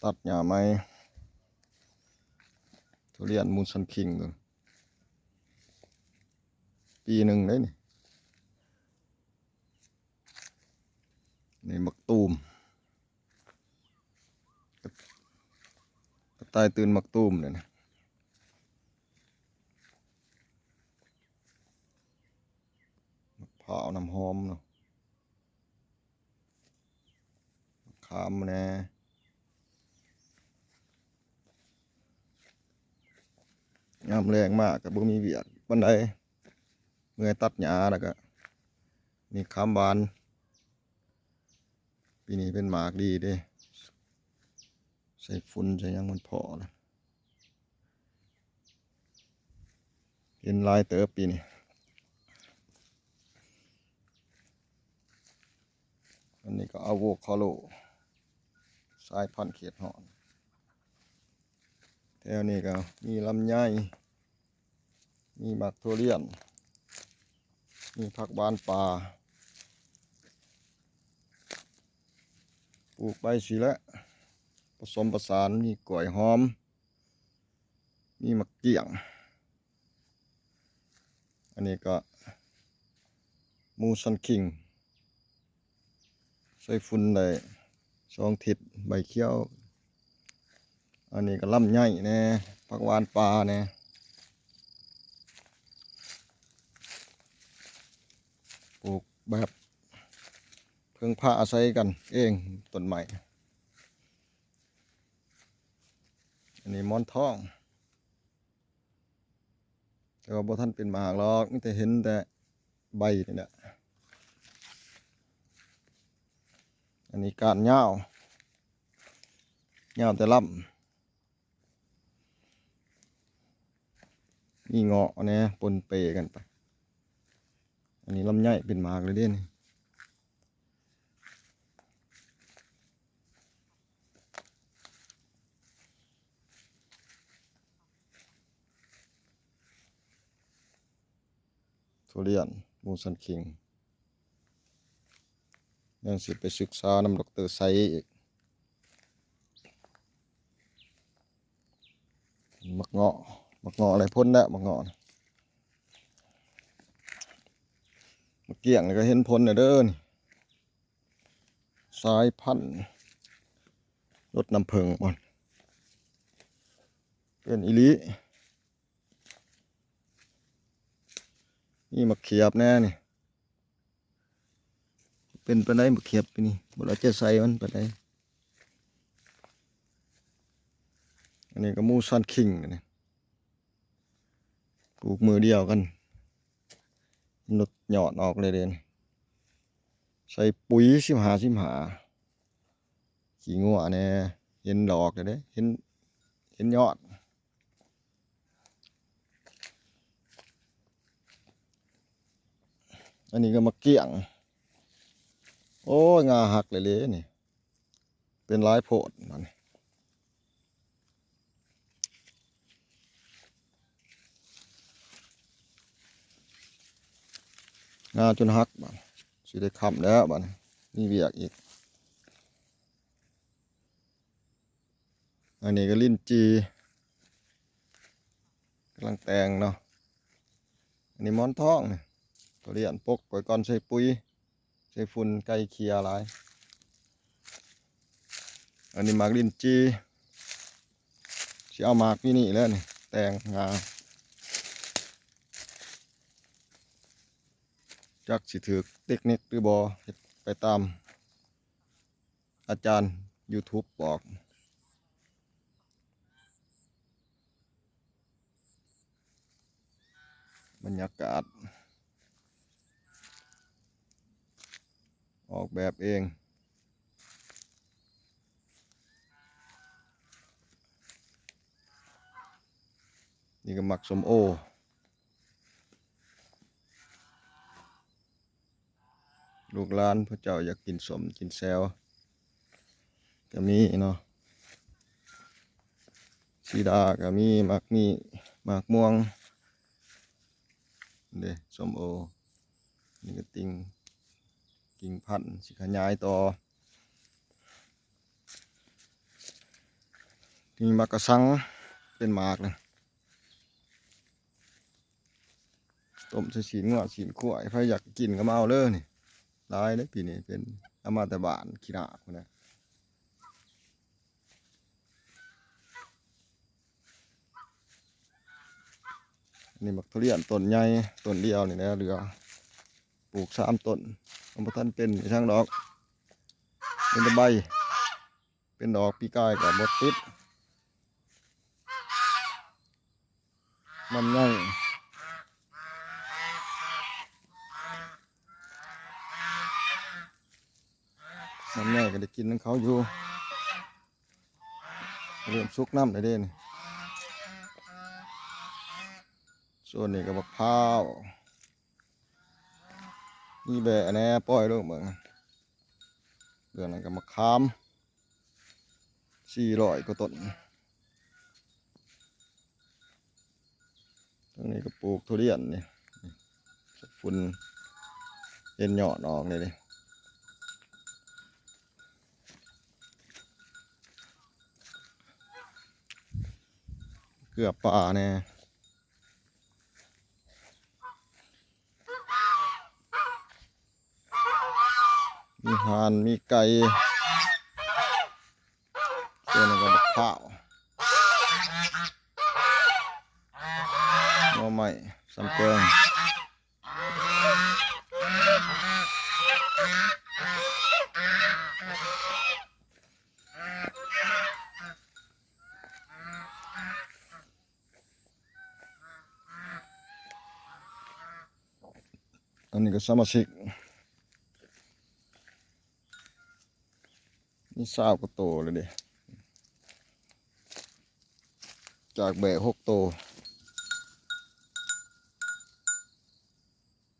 ຕັດຫຍ້າໃໝ່ ທຸລຽນມູນຊັນຄິງ ປີໜຶ່ງເດ້ນີ້. ນີ້ໝາກຕູມ ກະຕ່າຍຕື່ນໝາກຕູມເດ້ນີ້. ໝາກພ້າວນ້ຳຫອມເນາະ ມະຂາມແດ່ ຍາມແລງມາກະບໍ່ມີວຽກປານໃດ ເມື່ອຍຕັດຫຍ້າ ແລ້ວກະນີ້ຂາມຫວານ ປີນີ້ເປັນໝາກດີເດ້ ໃສ່ຝຸ່ນໃສ່ຫຍັງມັນພໍລະ ເຫັນຫຼາຍເຕີບປີນີ້. ອັນນີ້ກໍອາໂວຄາໂດ ສາຍພັນເຂດຮ້ອນ. ແຖວນີ້ກໍມີລຳໄຍ ມີໝາກຖົ່ວລຽນ ມີຜັກຫວານປ່າ ປູກໄປຊີ້ແຫຼະ ປະສົມປະສານ ມີກ້ວຍຫອມ ມີໝາກກ້ຽງ. ອັນນີ້ກໍມູຊັນຄິງ ໃສ່ຝຸ່ນໄດ້ສອງທິດ ໃບຂຽວ. ອັນນີ້ກໍລຳໄຍແດ່ ຜັກຫວານປ່າແດ່ ປູກແບບເພິ່ງພາອາໄສກັນເອງ ຕົ້ນໄມ້. ອັນນີ້ໝອນທອງ ແຕ່ວ່າບໍ່ທັນເປັນໝາກດອກ ມີແຕ່ເຫັນແຕ່ໃບນີ້ແຫຼະ. ອັນນີ້ກ້ານຍາວ ຍາວແຕ່ລຳ ມີເງາະແດ່ປົນເປກັນໄປ. ອັນນີ້ລຳໄຍເປັນໝາກແລ້ວເດ້ນີ້. ທຸລຽນມູຊັນຄິງ ຍັງຊິໄປສຶກສານຳດັອກເຕີໄຊອີກ. ໝາກເງາະ ໝາກເງາະໄດ້ຜົນແລ້ວ ໝາກເງາະ ໝາກກ້ຽງນີ້ກໍເຫັນຜົນແລ້ວເດີນີ້. ສາຍພັນລົດນ້ຳເຜິ້ງບ່ອນ ເປັນອີ່ຫຼີ. ມີໝາກຂຽບແດ່ນີ້ ເປັນປານໃດໝາກຂຽບປີນີ້ ບໍ່ເອົາໃຈໃສ່ມັນປານໃດ. ອັນນີ້ກໍມູຊັນຄິງ ອັນນີ້ ປູກມື້ດຽວກັນ ຫຼຸດຍອດອອກເລີຍເດ້ນີ້. ໃສ່ປຸ໋ຍສິບຫ້າ ສິບຫ້າ ຂີ້ງົວແດ່ ເຫັນດອກແລ້ວເດ້ ເຫັນ ເຫັນຍອດ. ອັນນີ້ກໍໝາກກ້ຽງ ໂອ້ຍ ງ່າຫັກເລີຍເດ້ນີ້. ເປັນຫຼາຍໂພດບາດນີ້ ງ່າຈົນຫັກບາດ ຊິໄດ້ຄ້ຳແລ້ວບາດນີ້ ມີວຽກອີກ. ອັນນີ້ກໍລິ້ນຈີ່ ກຳລັງແຕ່ງເນາະ. ອັນນີ້ໝອນທອງນີ້ ທຸລຽນປົກໄວ້ກ່ອນ ໃສ່ປຸ໋ຍ ໃສ່ຝຸ່ນ ໄກ່ເຄຍຫຼາຍ. ອັນນີ້ໝາກລິ້ນຈີ່ ຊິເອົາໝາກປີນີ້ແຫຼະນີ້ ແຕ່ງງ່າ ຈັກຊິຖືກເຕັກນິກຫຼືບໍ່ ເຮັດໄປຕາມ ອາຈານຢູທູບບອກ. ບັນຍາກາດອອກແບບເອງ. ນີ້ກໍໝາກສົ້ມໂອ. ລູກຫຼານເຂົາເຈົ້າຢາກກິນສົ້ມກິນແຊວກໍມີເນາະ ສີດາກໍມີ ໝາກມີ້ ໝາກມ່ວງເດ້ ສົ້ມໂອ. ນີ້ກໍຕິ່ງ ກິ່ງພັນຊິຂະຫຍາຍຕໍ່. ມີໝາກກະສັງເປັນໝາກນະ ຕົ້ມໃສ່ຊີ້ນງົວຊີ້ນຄວາຍ ໃຜຢາກກິນກໍມາເອົາເດີນີ້ ຫຼາຍເດ້ປີນີ້ ເປັນ ເອົາມາແຕ່ບ້ານຂີ້ໜ້າພຸ້ນນະ. ນີ້ໝາກທຸລຽນຕົ້ນໃຫຍ່ຕົ້ນດຽວນີ້ແຫຼະ ເຫຼືອ ປູກສາມຕົ້ນ ມັນບໍ່ທັນເປັນອີ່ຫຍັງດອກ ເປັນແຕ່ໃບ ເປັນດອກ ປີກາຍກໍບໍ່ຕິດ ລຳໄຍ ລຳໄຍກໍໄດ້ກິນນຳເຂົາຢູ່ ເລີ່ມສຸກນຳແລ້ວເດ້ນີ້ ສ່ວນນີ້ກໍບັກພ້າວ ມີແບ້ແດ່ ປ່ອຍລົງເບິ່ງ ເລື່ອງນັ້ນກໍມະຂາມ ສີ່ຮ້ອຍກວ່າຕົ້ນ ທາງນີ້ກໍປູກທຸລຽນນີ້ ຝຸ່ນເຫັນຍອດອອກນີ້ເດ້ ເກືອປ່າແດ່. ມີຫ່ານ ມີໄກ່ ສ່ວນນັ້ນກໍບັກພ້າວ ໜໍ່ໄມ້ ສຳແກງ. ອັນນີ້ກໍສະມາຊິກ ມີຊາວກວ່າໂຕແລ້ວເດ້ ຈາກແບ້ຫົກໂຕ